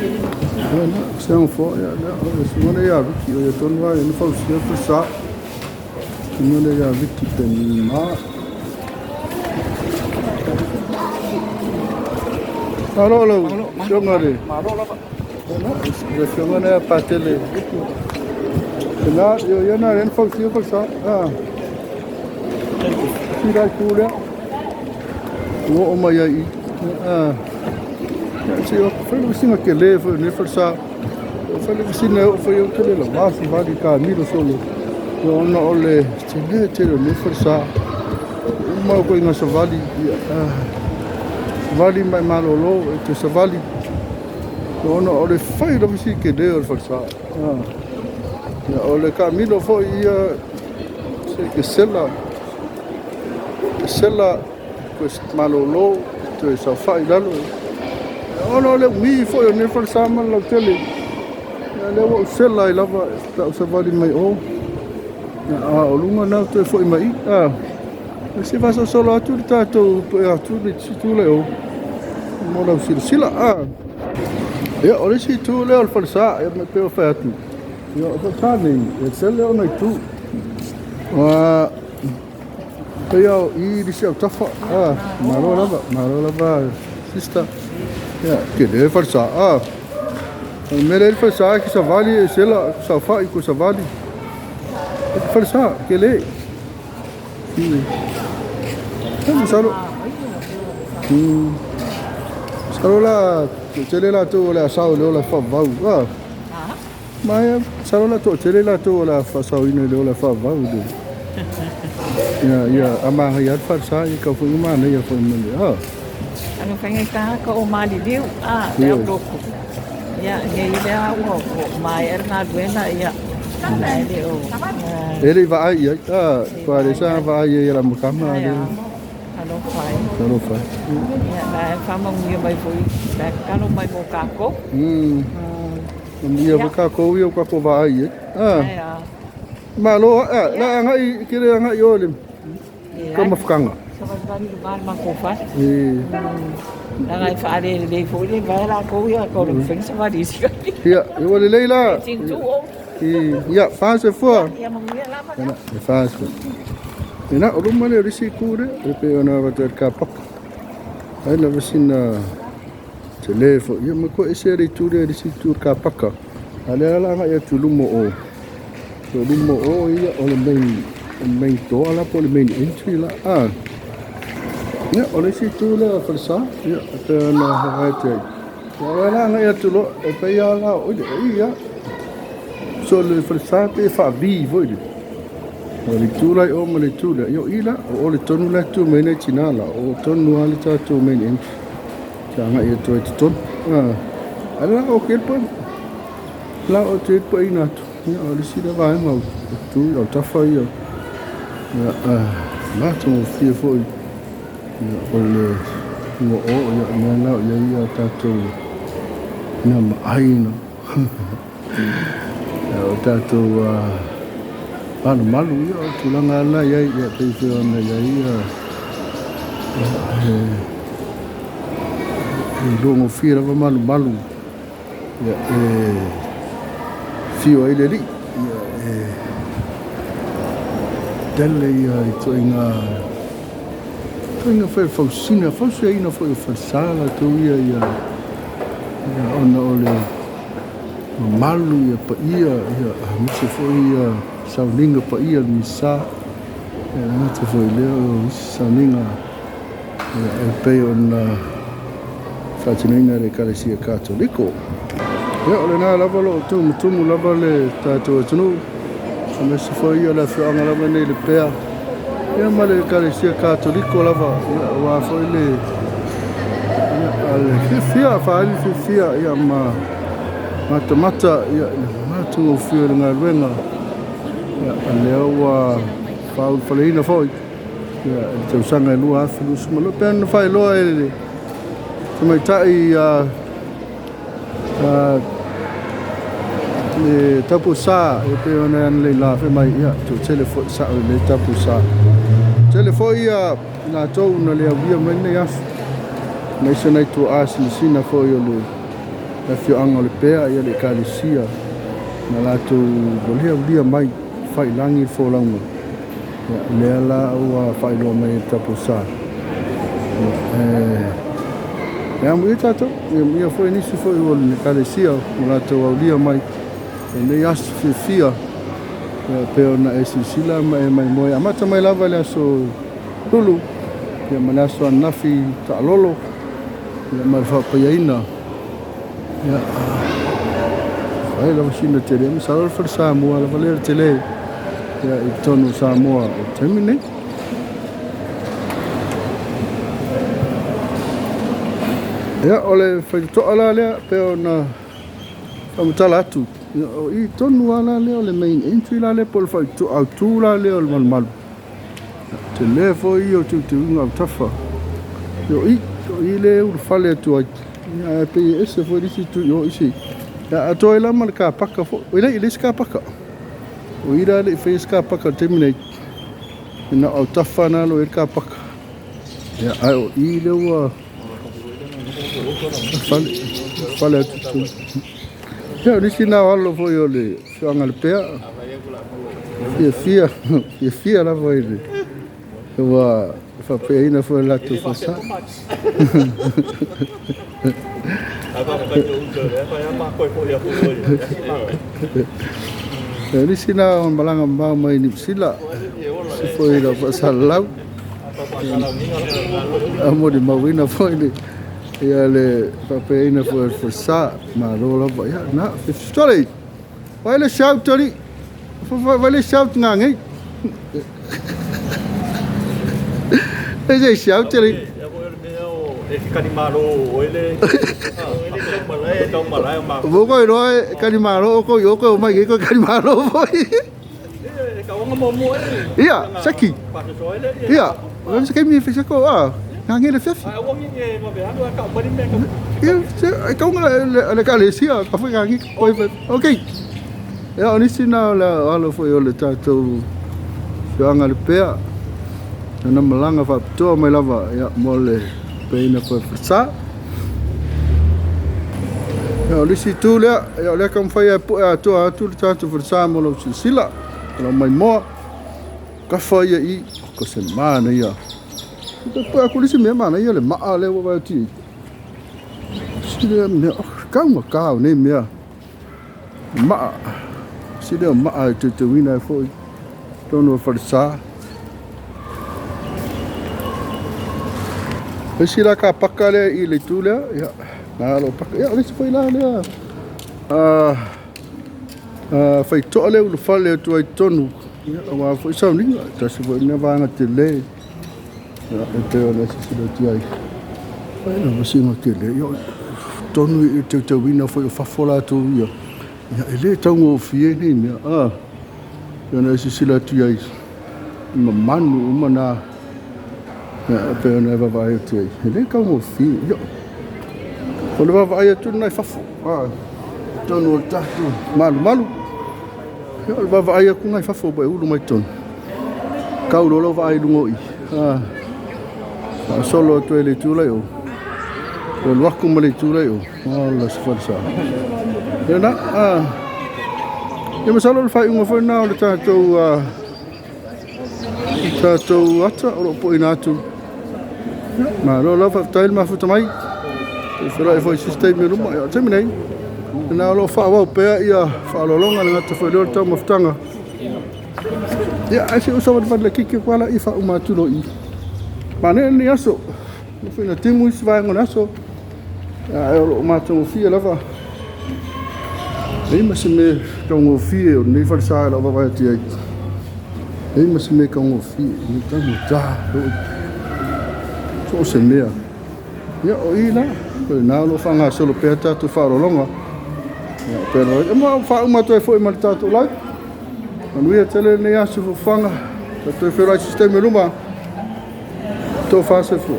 Ia na, se fo ia lea o le susuga lea ia Viki o ia tonu lava ia na fausia le falesa. Susuga lea ia Viki Penima. Malo lau afioga le le afioga lea Patele Viki. Na, ia na lea na fausia le falesa. Ah. Sila itu lea. Ua oo mai ai i. Ah. Se o fai le sina ke le foi le falesa. O fai le sina o fai o tele la vasu vali ka milo solo. Ia ona o le tele tele o le falesa. Uma o koinga savali ia savali mai malolo e te savali. Ia ona o le fai lava si ke le o le falesa. Ia o le kamilo foi ia se ke sela sela toe malolo toe saofai i lalo. Ia ona o le umi foi o lenei falesa ma le lautele. Ia lea ua ou sela ai lava pe a ou savali mai o. Ia a o luga na toe foi mai i. Se faasolosolo atu le tatou atu le itu lea o mo lau silasila. Ia o le isi itu lea o le falesa, ia e pei ona fai atu. Ia o le falesa nei, e tele ona itu. Pei o i le isi autafa. Malo lava, malo lava sister. Ia, tele le falesa. O le mea lea i le falesa e te savali e sela, saofai toe savali. E te falesa, tele. Masalo. Masalo la, toatele latou o le a sao i le ola e faavavau. Ma e masalo la toatele latou o le a faasaoina i le ola e faavavau. Ia, ia, a manaia lava le falesa, ia tau foi ina manaia foi ma le. Ano faigata ka o maliliu a le au lotu. Ia, nei lea ua maea le galuega, ia, ae le o. E le i vaai i ai. Ua le sa vaai i ai la makama le. Alofa ai. Alofa. Ia, na e faamanuia mai foi, na e tatalo mai mo kākou. Manuia foi kākou ia o kākou vaai i ai. Malo, la agai, ke le agai o le taumafataga. Savalivali le va le matou fale. Leaga e faalelelei foi le vae latou ia tau le mafai ona savali i isi kai. Ia, ua lelei la. Tintu o. Ia, faasoifua. Ia manuia lava. Ina, e faasoifua. Ina, o luma lea o le isi itu lea, e pei ona avatu ai le kapaka. Ai lava sina tele foi. Ia, ma toe ese le itu lea i le isi itu o le kapaka. A lea la agai atu i luma o, o luma o ia o le main door la po o le main entry la. Ia, o le isi itu lea o le falesa, ia, e pei ona vaai atu ai. Ia, o lea la agai atu loa, e pei lava la o ile, o i ia. So le falesa pe faa-V foi le. O le itu la i o ma le itu lea, ia o i la, o le tonu la e tu mai nei tina la, o tonu lava le tatou main entry. Te agai atu ai totonu. A la o ke pa, la o te pa ina atu. Ia, o le isi lea vaega o tu i autafa ia. Ia, matagofie foi. Ia, o le ua o, ia, mea la o i ai ia tatou mea maai na. Ia, o tatou malumalu, ia, o tulaga la i ai, ia, pei foi ona i ai ia, e iloagofie lava malumalu, ia, e fio ai le alii, ia, e tele ia ituaiga ituaiga foi fausina fausiaina foi o falesa latou ia ia ia ona o le mamalu ia paia ia aemaise foi ia sauniga paia le misa ia le gata foi lea o isi sauniga ia e pei ona faatinoina e le Ekalesia Katoliko. Ia o lena lava o lo o tumutumu lava le tatou atunuu aemaise foi ia le afioaga lava nei le Pea ia ma le Ekalesia Katoliko lava ia aua foi le ia le fiafia faaali fiafia ia ma matamata ia le matagofie o le galuega ia lea ua faaulufaleina foi ia le tausaga e 2022 pei ona faailoa e le tamaitai le tapusa e pei ona ana leila fai mai ia toatele foi sao i le tapusa tele foi ia latou na le aulia mai lenei aso aemaise nai tuaa sinasina foi o le Le afioaga o Lepea, ia le Ekalesia na latou ua le aulia mai failagi le folauga, ia lea la ua faailoa mai e le tapuasa. Ia e amuia tatou, e amuia foi nisi foi o le Ekalesia ua latou aulia mai lenei aso fiafia, ia pei ona e silasila ma e maimoa e amata mai lava i le aso Lulu, ia ma le aso ananafi taalolo, ia ma le faapaiaina. Ia, fai lava sina tele, masalo le fale Samoa lava lea le tele, ia, i totonu o Samoa i le taimi lenei. Ia, o le faitotoa la lea, pei ona faamatala atu, ia, o i tonu lava la lea o le main entry la lea po o le faitotoa autu la lea o le malumalu. Tele foi ia o teuteuga autafa. O i, o i lea e ulufale atu ai. Ia, ae pei e ese foi le isi itu i o isi. Ia, atoa ai la ma le kapaka foi. Oi, le i le isi kapaka. O i la le i faia se kapaka i le taimi nei. E na o autafa na lo i le kapaka. Ia, ae o i lea ua fale, fale atu tu. Ia, o nisi na o alo foi o le afioaga Lepea. Fiafia, fiafia lava i le ua faapeaina foi le latou falesa. O nisi na o malaga mamao mai Niu Sila, isi foi lau faasalalau, a molimauina foi le ia le faapeaina foi o le falesa. Malo lava. Ia, na, fiafia. Vai le shout ali. Vai le shout ngā ngei. E se shout ali. Mo koe roa e kani malo o koi o koe o mai ngei koe kani malo foi. Ia, seki. Ia, se kemi e ko a. Ngā ngei le fiafi. Ia, se e kaunga le kalesia, ka foi ngā ngei koe. Okay. Ia, o nisi na o le alo foi o le tatou afioaga Lepea, na malaga faapitoa mai lava, ia, mo le peina foi falesa. Ia, o le isi itu lea, ia, o lea taumafai e pue atoa atu le tatou falesa mo lau silasila, lau maimoa, kafa ia i, ko se manaia. Pue aku le isi mea manaia le maa lea ua vaai atu i ai. Si lea mea, oh, kaugata o nei mea. Maa, si lea maa e teuteuina ai foi totonu o falesa. Isi la ka paka lea i le itu lea, ia, na lo paka. Ia, o le isi foi la lea, faitoa lea ulufale atu ai totonu, ia, aua foi sauniga, tasi foi lena vaega tele, ia, e pei ona silasila atu ai. Ai lava sina tele, ia, tonu i teuteuina foi o fafo latou ia. Ia, e le taugofie nei mea, a, pei ona silasila atu ai, mamanu uma na, ia, pei ona e vaavaai atu ai, e le taugofie, ia. O le vaavaai atu lena i fafo, a, tonu o le tatou malumalu. Ia, o le vaavaai atu lena i fafo pa e ulu mai totonu. Kau loa lau vaai i luga o i, a, faasolo atu ai le itu la i o. O alu aku ma le itu la i o. Ola se falesa. Ia na, a, ia masalo o le faaiuga foi lena o le tatou, tatou ata o lo o poina atu. Ia, malo lava, faafetai le mafuta mai. E felai foi i se isi taimi o luma. Ia, o le taimi nei, na o lo o faaauau pea ia faaaloaloga le gata foi lea o le taumafataga. Ia, ae se i ou savalivali laitiiti atu lava la i faauma atu loa i i. Manaia lenei aso. Ua foi na timu isi vaega o le aso. Ae o lo o matagofie lava. Leai ma se mea taugofie o lenei falesa i lau vaavaai atu i ai. Leai ma se mea taugofie, e taugata so o se mea. Ia, o i la, o lena o lo o faagasolo pea tatou faaaloaloga. Ia, pei ona e ma faauma atu ai foi ma le tatou live. Manuia tele lenei aso fofoga. Tatou feiloai i se taimi o luma. Tofa soifua.